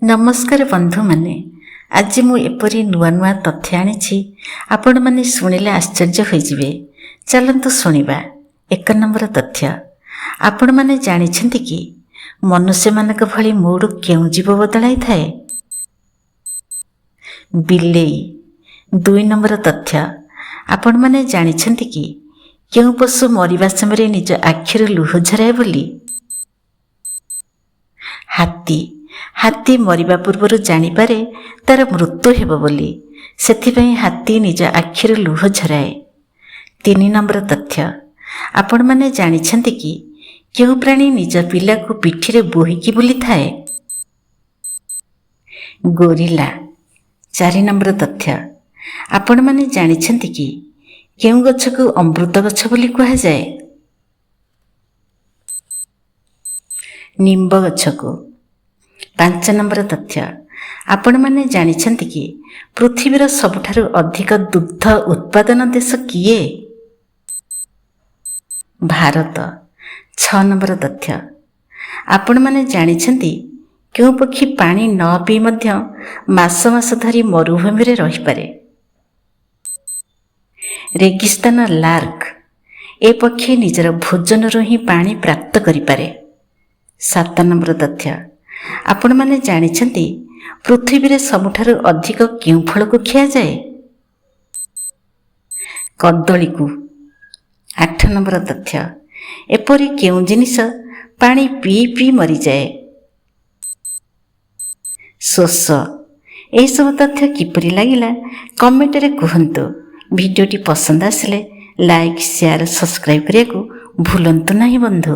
ନମସ୍କାର ବନ୍ଧୁମାନେ, ଆଜି ମୁଁ ଏପରି ନୂଆ ନୂଆ ତଥ୍ୟ ଆଣିଛି, ଆପଣମାନେ ଶୁଣିଲେ ଆଶ୍ଚର୍ଯ୍ୟ ହୋଇଯିବେ। ଚାଲନ୍ତୁ ଶୁଣିବା। 1 ନମ୍ବର ତଥ୍ୟ, ଆପଣମାନେ ଜାଣିଛନ୍ତି କି ମନୁଷ୍ୟମାନଙ୍କ ଭଳି ମୁଡ୍ କେଉଁ ଜୀବ ବଦଳାଇଥାଏ? ବିଲେଇ। 2 ନମ୍ବର ତଥ୍ୟ, ଆପଣମାନେ ଜାଣିଛନ୍ତି କି କେଉଁ ପଶୁ ମରିବା ସମୟରେ ନିଜ ଆଖିରୁ ଲୁହ ଝରାଏ ବୋଲି? ହାତୀ। ହାତୀ ମରିବା ପୂର୍ବରୁ ଜାଣିପାରେ ତାର ମୃତ୍ୟୁ ହେବ ବୋଲି, ସେଥିପାଇଁ ହାତୀ ନିଜ ଆଖିରୁ ଲୁହ ଝରାଏ। 3 ନମ୍ବର ତଥ୍ୟ, ଆପଣମାନେ ଜାଣିଛନ୍ତି କି କେଉଁ ପ୍ରାଣୀ ନିଜ ପିଲାକୁ ପିଠିରେ ବୋହିକି ବୁଲିଥାଏ? ଗୋରିଲା। 4 ନମ୍ବର ତଥ୍ୟ, ଆପଣମାନେ ଜାଣିଛନ୍ତି କି କେଉଁ ଗଛକୁ ଅମୃତ ଗଛ ବୋଲି କୁହାଯାଏ? ନିମ୍ବ ଗଛକୁ। 5 ନମ୍ବର ତଥ୍ୟ, ଆପଣମାନେ ଜାଣିଛନ୍ତି କି ପୃଥିବୀର ସବୁଠାରୁ ଅଧିକ ଦୁଗ୍ଧ ଉତ୍ପାଦନ ଦେଶ କିଏ? ଭାରତ। 6 ନମ୍ବର ତଥ୍ୟ, ଆପଣମାନେ ଜାଣିଛନ୍ତି କେଉଁ ପକ୍ଷୀ ପାଣି ନ ପିଇ ମଧ୍ୟ ମାସ ମାସ ଧରି ମରୁଭୂମିରେ ରହିପାରେ? ରେଗିସ୍ତାନ ଲାର୍କ। ଏ ପକ୍ଷୀ ନିଜର ଭୋଜନରୁ ହିଁ ପାଣି ପ୍ରାପ୍ତ କରିପାରେ। 7 ନମ୍ବର ତଥ୍ୟ, ଆପଣମାନେ ଜାଣିଛନ୍ତି ପୃଥିବୀରେ ସବୁଠାରୁ ଅଧିକ କେଉଁ ଫଳକୁ ଖିଆଯାଏ? କଦଳୀକୁ। 8 ନମ୍ବର ତଥ୍ୟ, ଏପରି କେଉଁ ଜିନିଷ ପାଣି ପିଇ ପିଇ ମରିଯାଏ? ଶୋଷ। ଏହିସବୁ ତଥ୍ୟ କିପରି ଲାଗିଲା କମେଣ୍ଟରେ କୁହନ୍ତୁ। ଭିଡ଼ିଓଟି ପସନ୍ଦ ଆସିଲେ ଲାଇକ୍, ସେୟାର, ସବସ୍କ୍ରାଇବ୍ କରିବାକୁ ଭୁଲନ୍ତୁ ନାହିଁ ବନ୍ଧୁ।